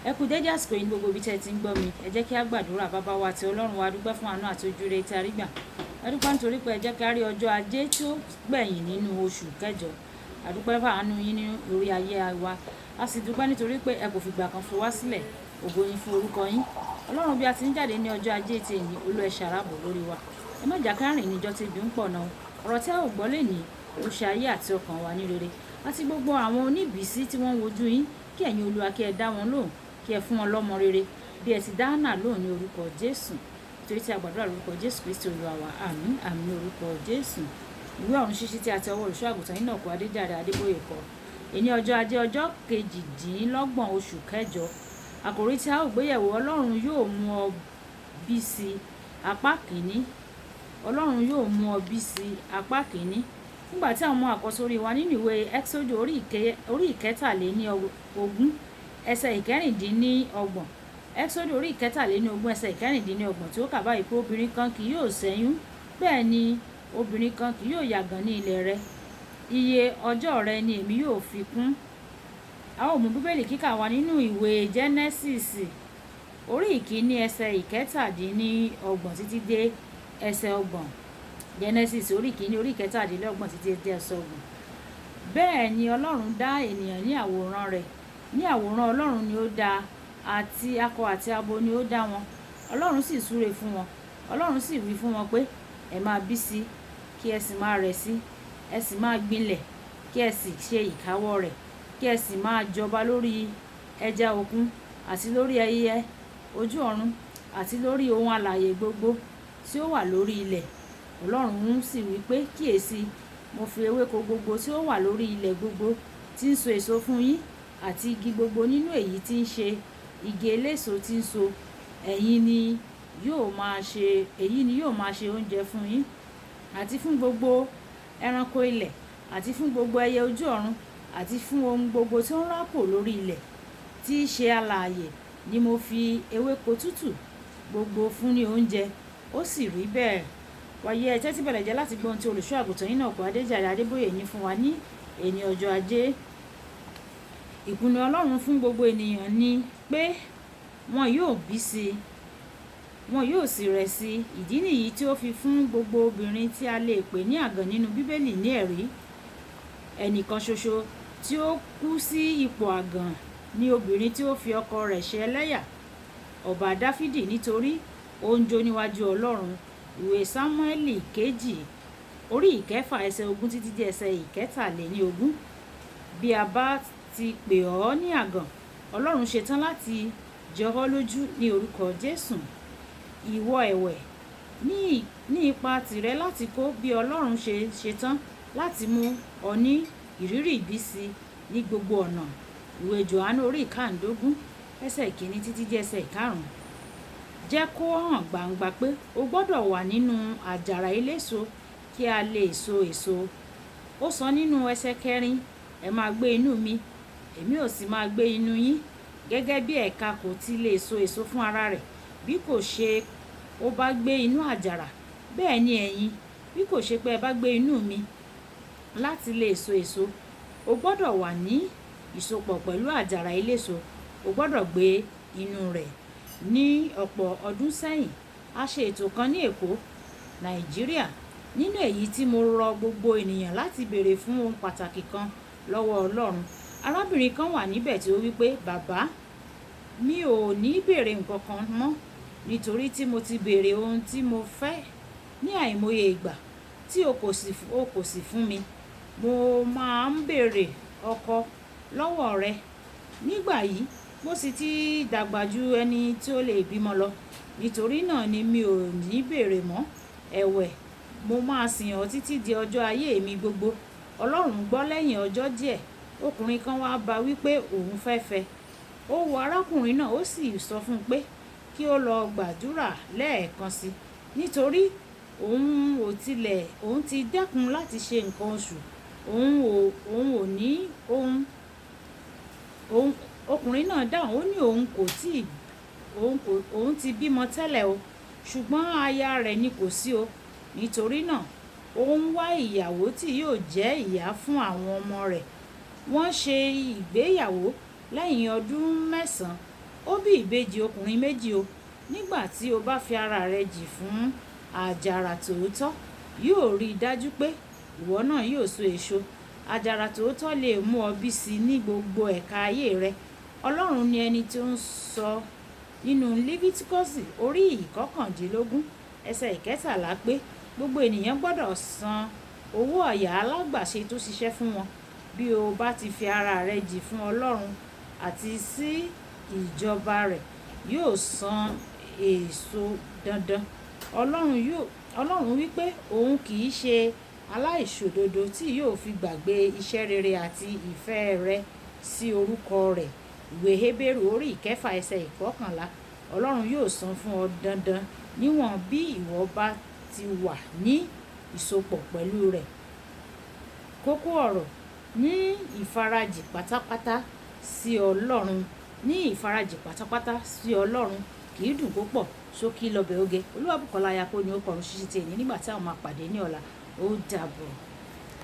Ẹ kú dédé àsìkò yìí ní gbogbo ibi tí ẹ ti ń gbọ́ mi. Ẹ jẹ́ kí a gbàdúrà. Bàbá wa àti Ọlọ́run wa, a dúpẹ́ fún àánú àti ojúrere tí a rí gbà. A dúpẹ́ nítorí pé ẹ jẹ́ kí a rí ọjọ́ ajé tí ó gbẹ̀yìn nínú oṣù kẹjọ. A dúpẹ́ fún àánú yín ní orí ayé wa. A sì dúpẹ́ nítorí pé ẹ kò fìgbà kan fi wá sílẹ̀. Ògo ni fún orúkọ yín. Ọlọ́run, bí a ti ń jáde ní ọjọ́ ajé tí èní, Olúwa, ẹ ṣàràbò lórí wa. Ẹ má jà ká rìn níjọ́ tí ebi ń pọ̀ náà. Ọ̀rọ̀ tí a ò gbọ́ lénìí, ó ṣe ayé àti ọkàn wa ní rere. Àti gbogbo àwọn oníbìísí tí wọ́n ń wojú yín, kí ẹ̀yin Olúwa kí ẹ dá wọn lóhùn, kí ẹ fún wọn lọ́mọ rere bí ẹ ti dá Hánà lóhùn ní orúkọ Jésù. Nítorí tí a gbàdúrà lórúkọ Jésù Kristi Olúwa wa. Àmín, àmín ní orúkọ Jésù. Ìwé ọ̀run ṣíṣí tí a ti ọwọ́ olùṣọ́ àgùntàn Enoch Adéjàre Adébóyè kọ. Èní ọjọ́ ajé, ọjọ́ 28 oṣù kẹjọ. Àkòrí tí a ó gbéyẹ̀wò: Ọlọ́run yóò mú ọ bí sí, apá kìíní. Ọlọ́run yóò mú ọ bí sí, apá kìíní. Nígbà tí àwọn ọmọ àkọ́sórí wa nínú ìwé Ẹ́xódù orí 23, ẹsẹ̀ 26. Ẹ́xódù orí 23, ẹsẹ̀ 26, tí ó kà báyìí pé obìnrin kan kì yóò ṣẹ́yún, bẹ́ẹ̀ ni obìnrin kan kì yóò yàgàn ní ilẹ̀ rẹ. Iye ọjọ́ rẹ ni èmi yóò fi kún. A ó mú Bíbélì kíkà wá nínú ìwé Jẹ́nẹ́sísì orí 1, ẹsẹ̀ 37 títí dé ẹsẹ̀ 30. Jẹ́nẹ́sísì orí 1, orí 37 títí dé ẹsẹ̀ 30. Bẹ́ẹ̀ ni Ọlọ́run dá ènìyàn ní àwòrán rẹ̀. Ní àwòrán Ọlọ́run ni ó dá, àti akọ àti abo ni ó dá wọn. Ọlọ́run sì súre fún wọn. Ọlọ́run sì wí fún wọn pé, ẹ máa bí sí, kí ẹ sì máa rẹ̀ sí, ẹ sì máa gbinlẹ̀, kí ẹ sì ṣe ìkáwọ́ rẹ̀, kí ẹ sì máa jọba lórí ẹja òkun àti lórí ẹyẹ ojú ọ̀run àti lórí ohun alààyè gbogbo tí ó wà lórí ilẹ̀. Ọlọ́run sì wí pé, kíyèsi, mo fi ewéko gbogbo tí ó wà lórí ilẹ̀ gbogbo tí ń so èso fún yín, àti igi gbogbo nínú èyí tí ń ṣe igi eléso tí ń so. Ẹ̀yin ni yóò máa ṣe, èyí ni yóò máa ṣe oúnjẹ fún yín, àti fún gbogbo ẹranko ilẹ̀, àti fún gbogbo ẹyẹ ojú ọ̀run, àti fún ohun gbogbo tí ó ń rákò lórí ilẹ̀ tí í ṣe alààyè ni mo fi ewéko tútù gbogbo fún ní oúnjẹ. Ó sì rí bẹ́ẹ̀. Wàyí, ẹ tẹ́tí bẹ̀lẹ̀ jẹ́ láti gbọ́ ohun tí olùṣọ́ àgùntàn Enoch Adéjàre Adébóyè ní fún wa ní èní ọjọ́ ajé. Ìpinnu Ọlọ́run fún gbogbo ènìyàn ni pé wọn yóò bí sí, wọn yóò sì rẹ̀ sí. Ìdí nìyí tí ó fi fún gbogbo obìnrin tí a lè pè ní àgàn nínú Bíbélì ní ẹ̀rí. Ẹnìkan ṣoṣo tí ó kú sí ipò àgàn ni obìnrin tí ó fi ọkọ rẹ̀ ṣe ẹlẹ́yà, ọba Dáfídì, nítorí ó ń jó níwájú Ọlọ́run. Ìwé Sámúẹ́lì kejì orí 6, ẹsẹ̀ 20 títí dé ẹsẹ̀ 23. Bí a bá ti pè ọ́ ní àgàn, Ọlọ́run ṣetán láti jọ ọ́ lójú ní orúkọ Jésù. Ìwọ ẹ̀wẹ̀, ní ipa tìrẹ láti kó bí Ọlọ́run ṣe ṣetán láti mú ọ ní ìrírí ìbísí ní gbogbo ọ̀nà. Ìwé Jòhánù orí 15, ẹsẹ̀ 1 títí dé ẹsẹ̀ 5. Jẹ́ kó hàn gbangba pé o gbọdọ̀ wà nínú àjàrà eléso kí a lè so èso. Ó sọ nínú ẹsẹ̀ 4, ẹ máa gbé inú mi, èmi ò sì máa gbé inú yín. Gẹ́gẹ́ bí ẹ̀ka kò ti lè so èso fún ara rẹ̀ bí kò ṣe ó bá gbé inú àjàrà, bẹ́ẹ̀ ni ẹ̀yin bí kò ṣe pé ẹ bá gbé inú mi. Láti lè so èso, o gbọdọ̀ wà ní ìsopọ̀ pẹ̀lú àjàrà eléso. O gbọdọ̀ gbé inú rẹ̀. Ní ọ̀pọ̀ ọdún sẹ́yìn, a ṣe ètò kan ní Èkó, Nàìjíríà, nínú èyí tí mo rọ gbogbo ènìyàn láti béèrè fún ohun pàtàkì kan lọ́wọ́ Ọlọ́run. Arábìnrin kan wà níbẹ̀ tí ó wí pé, bàbá, mi ò ní béèrè nǹkan kan mọ́, nítorí tí mo ti béèrè ohun tí mo fẹ́ ní àìmọye ìgbà tí o kò sì fún mi. Mo máa ń béèrè ọkọ lọ́wọ́ rẹ. Nígbà yìí, mo sì ti dàgbà ju ẹni tí ó lè bímọ lọ. Nítorí náà ni mi ò ní béèrè mọ́. Ẹ̀wẹ̀, mo máa sìn ọ́ títí di ọjọ́ ayé mi gbogbo. Ọlọ́run gbọ́. Lẹ́yìn ọjọ́ díẹ̀, ọkùnrin kan wá bá wí pé òun fẹ́ fẹ́. Ó wo arákùnrin náà, ó sì sọ fún un pé kí ó lọ gbàdúrà lẹ́ẹ̀kan sí, nítorí òun ò tilẹ̀, òun ti dẹ́kun láti ṣe nǹkan oṣù. Òun ò ní ohun, òun, ọkùnrin náà dáhùn, ó ní òun kò tí, òun kò, òun ti bímọ tẹ́lẹ̀ o, ṣùgbọ́n aya rẹ̀ ni kò sí o. Nítorí náà, ó ń wá ìyàwó tí yóò jẹ́ ìyá fún àwọn ọmọ rẹ̀. Wọ́n ṣe ìgbéyàwó lẹ́yìn ọdún 9. Ó bí ìbejì ọkùnrin méjì o. Nígbà tí o bá fi ara rẹ jì fún àjàrà tòótọ́, yóò rí i dájú pé ìwọ náà yóò so èso. Àjàrà tòótọ́ lè mú ọ bí sí ní gbogbo ẹ̀ka ayé rẹ. Ọlọ́run ni ẹni tí ó ń sọ nínú Lífítíkọ́sì orí 19 ẹsẹ̀ 13 pé gbogbo ènìyàn gbọ́dọ̀ san owó ọ̀yà alágbàṣe tó ṣiṣẹ́ fún wọn. Bí o bá ti fi ara rẹ jì fún Ọlọ́run àti sí ìjọba rẹ̀, yóò san èso dandan. Ọlọ́run wí pé òun kì í ṣe aláìṣòdodo tí yóò fi gbàgbé iṣẹ́ rere àti ìfẹ́ rẹ sí orúkọ rẹ̀. Ìwé Hébérù orí 6 ẹsẹ̀ 11. Ọlọ́run yóò san fún ọ dandan níwọ̀n bí ìwọ bá ti wà ní ìsopọ̀ pẹ̀lú rẹ̀. Kókó ọ̀rọ̀: ní ìfarajì pátápátá sí Ọlọ́run. Ní ìfarajì pátápátá sí Ọlọ́run. Kì í dùn púpọ̀, ṣókí lọ́bẹ̀ oge. Olúwabùkọ́lá Ayako ni ó kọrin ṣíṣí tí èní nígbà tí a ó máa pàdé ní ọ̀la. Ó dàbọ̀.